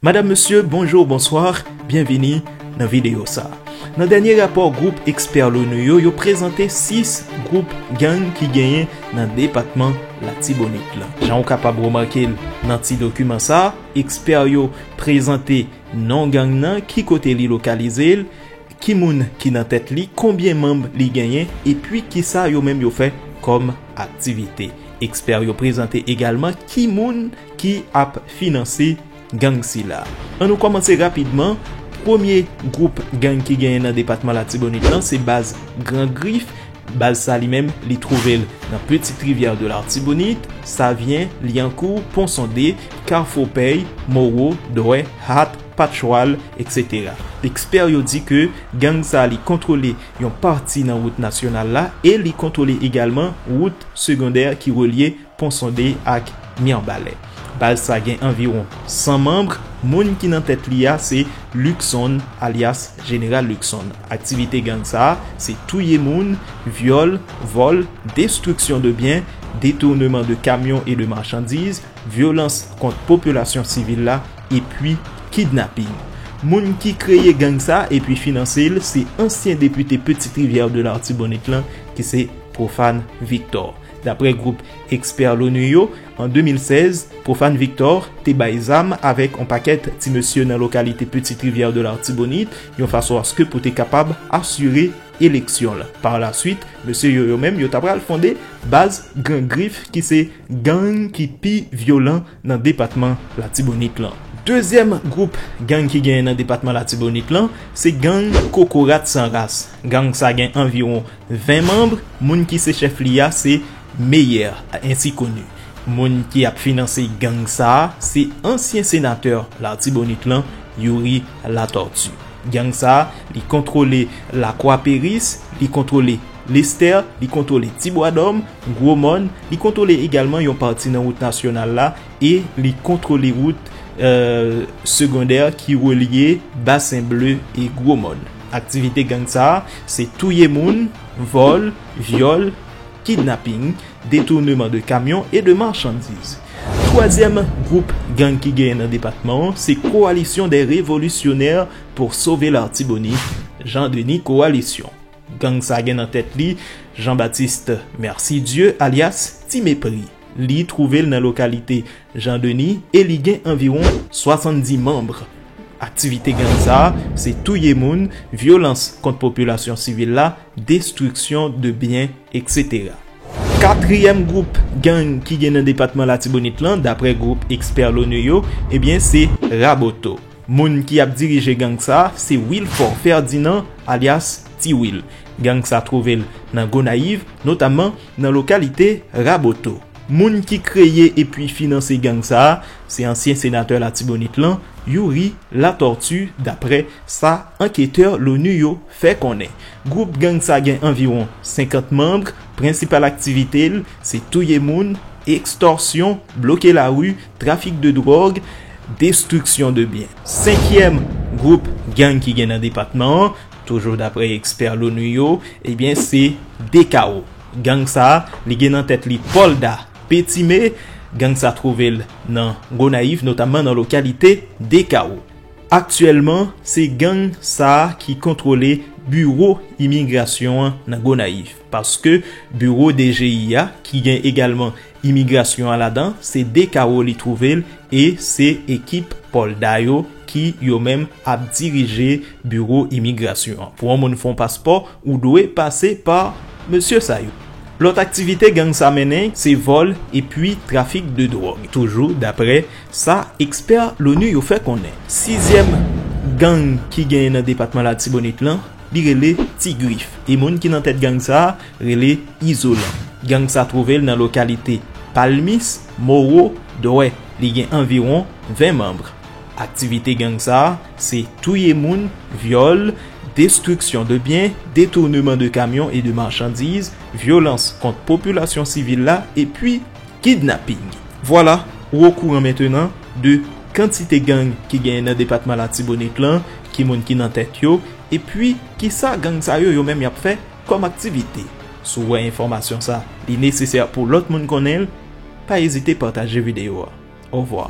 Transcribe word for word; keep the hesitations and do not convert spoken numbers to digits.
Madam, mesye, bonjou, bonswa, byenvini nan videyo sa. Nan dènye rapò gwoup ekspè l'ONU yo, yo prezante sis gwoup gang ki genyen nan depatman Latibonit lan. Jan w kapab remake l nan ti dokiman sa, ekspè yo prezante non gang nan, ki kote li lokalize l, ki moun ki nan tèt li, konbyen manm li genyen, epi kisa yo menm yo fè kòm aktivite. Ekspè yo prezante egalman ki moun ki ap finanse gang sila. Ann nou kòmanse rapidman. Premye gwoup gang ki genyen nan depatman Latibonit lan se baz Gran Grif. Baz sa li menm, li twouve l nan Petite Rivière de l'Artibonite, Savyen, Lyankou, Pon Sonde, Kafou Pèy, Mowo, Dwè, Hat, Patchwal, et cetera. Ekspè yo di ke gang sa li kontwole yon pati nan wout nasyonal la e li kontwole egalman wout segondè ki relye Pon Sonde ak Mibalè. Baz sa gen anviwon san manm. Moun ki nan tèt li a se Luckson, alyas Jeneral Luckson. Aktivite gang sa a se touye moun, vyòl, vòl, destriksyon de byen, detournement de camions et de marchandises, vyolans kont popilasyon sivil la, epi kidnaping. Moun ki kreye gang sa epi finanse l se ansyen depite Petite Rivière de l'Artibonite lan, ki se Profane Victor. Daprè gwoup ekspè l'ONU yo, an de mil sèz, Profane Victor te bay zam avèk on pakèt ti mesye nan lokalite Petite Rivière de l'Artibonite, yon fason aske pou te kapab asire eleksyon la. Par la suite, mesye yo, yo menm, yo ta pral fonde baz Gran Grif, ki se gang ki pi vyolan nan depatman Latibonit lan. Dezyèm gwoup gang ki genyen nan depatman Latibonit lan, se gang Kokorat San Ras. Gang sa gen anviwon ven manm. Moun ki se chèf li a se Meyer, ensi koni. Moun ki ap finanse gang sa a se ansyen senatè Latibonit lan, Youri Latortue. Gang sa a, li kontwole Lakwa Peris, li kontwole Lestè, li kontwole Tibwadòm, Gwomòn, li kontwole egalman yon pati nan wout nasyonal la e li kontwole wout, euh, segondè ki relye Basen Ble e Gwomòn. Aktivite gang sa a, se touye moun, vòl, vyòl, kidnaping, detournement de camions et de marchandises. Twazyèm gwoup gang ki genyen nan depatman an, se Coalition des Révolutionnaires pour Sauver l'Artibonite, Jean Denis Coalition. Gang sa gen nan tèt li Jean-Baptiste Mercidieu, alyas Ti Mepri. Li twouve l nan lokalite Jean Denis e li gen anviwon swasanndis manm. Aktivite gang sa a, se touye moun, vyolans kont popilasyon sivil la, destriksyon de byen, et cetera. Katriyèm gwoup gang ki gen nan depatman Latibonit lan, daprè gwoup ekspè l'ONU yo, ebyen, se Raboto. Moun ki ap dirije gang sa a, se Wilfort Ferdinand, alyas Ti Wil. Gang sa twouve l nan Gonayiv, notamman nan lokalite Raboto. Moun ki kreye epi finanse gang sa a, se ansyen senatè Latibonit lan, Youri Latortue, daprè sa anketè l'ONU yo fè konnen. Gwoup gang sa gen anviwon senkant manm. Prensipal aktivite l, se touye moun, ekstòsyon, bloke lari, trafik de dwòg, destriksyon de byen. Senkyèm gwoup gang ki gen nan depatman an, toujou daprè ekspè l'ONU yo, ebyen, se D K O. Gang sa a, li gen nan tèt li Polda Petime. Gang sa twouve l nan Gonayiv, notamman nan lokalite D K O. Aktyèlman, se gang sa a ki kontwole biwo imigrasyon an nan Gonayiv, paske biwo D G I a, ki gen egalman imigrasyon an ladan, se D K O li twouve l, e se ekip Polda yo ki yo menm ap dirije biwo imigrasyon an. Pou yon moun fè yon paspò, ou dwe pase pa mesye sa yo. Lòt aktivite gang sa mennen, se vòl epi trafik de dwòg. Toujou daprè sa ekspè l'ONU yo fè konnen. Sizyèm gang ki genyen nan depatman Latibonit lan, li rele Ti Grif. E moun ki nan tèt gang sa a rele Izolan. Gang sa twouve l nan lokalite Palmis, Mowo, Dwè. Li gen anviwon ven manm. Aktivite gang sa a, se touye moun, vyòl, destriksyon de byen, detournement de camions et de marchandises, vyolans kont popilasyon sivil la, epi kidnaping. Vwala, ou okouran mentenan de kantite gang ki genyen nan depatman Latibonit lan, ki moun ki nan tèt yo, epi kisa gang sa yo, yo menm y ap fè kòm aktivite. Si w wè enfòmasyon sa, li nesesè pou lòt moun konnen l, pa ezite pataje videyo a. Ovwa.